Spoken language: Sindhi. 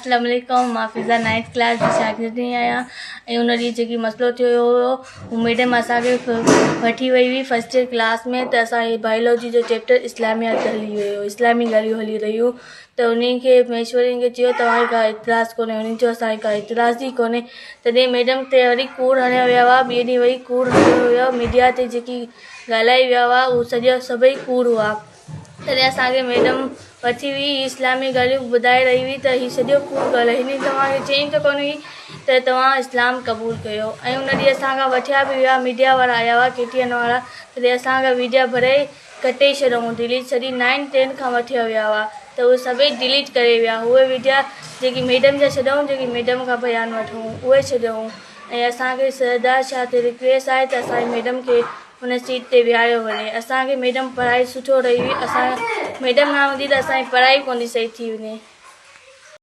اسلام عليڪم، مان فضا نائنٿ ڪلاس جي شاگردڻي آهيان ۽ ان ڏينهن جيڪي مسئلو ٿيو هيو هو ميڊم اسان کي وٺي وئي هئي فرسٽ ايئر ڪلاس ۾ ته اسان جي بايولاجي جو چيپٽر اسلاميات هلي ويو، اسلامي ڳالهيون هلي رهيون ته انهن کي مهيشورين کي چيو توهان کي ڪا اعتراض ڪونهي؟ انهن چيو اسان کي ڪا اعتراض ئي ڪونهي. تڏهن ميڊم تي وري ڪوڙ هنيا ويا هئا، ٻئي ڏينهن وري ڪوڙ هنيو ويو، ميڊيا تي جيڪي ڳالهائي ويا هئا اهو سڄا سڀئي ڪوڙ هئا. تڏهن اسان کي ميڊم وٺي وئي، هي اسلامي ڳالهيون ٻڌائي رهي هئي ته هي سڄو ڪوڙ ڳالهائي، هن توهان کي چيائين ته ڪونه هئي ته توهان اسلام قبول ڪيو. ۽ ان ڏينهن اسان کان وٺيا به ويا، ميڊيا وارا آيا هئا، ڪي ٽي اين وارا، تڏهن اسان کان ويڊيا ڀري ڪٽي ڇڏيائون ڊليٽ، سڄي نائن ٽين کان وٺيا ويا هئا ته اهي سڀئي ڊليٽ ڪري ويا اهي ويڊيا، جيڪي ميڊم جا ڇڏيائون، جيڪي ميڊم کان بيان وٺون اهي ڇڏيائون. ۽ اسان کي سردار شاهه تي رڪويسٽ آهي ته اسان جي ميڊم کي ان سيٽ تي ويهاريو وڃي. اسان کي ميڊم پڙهائي سٺو رهي هئي، اسان ميڊم نه هوندي ته اسان جي پڙهائي ڪونه صحيح ٿي وڃي.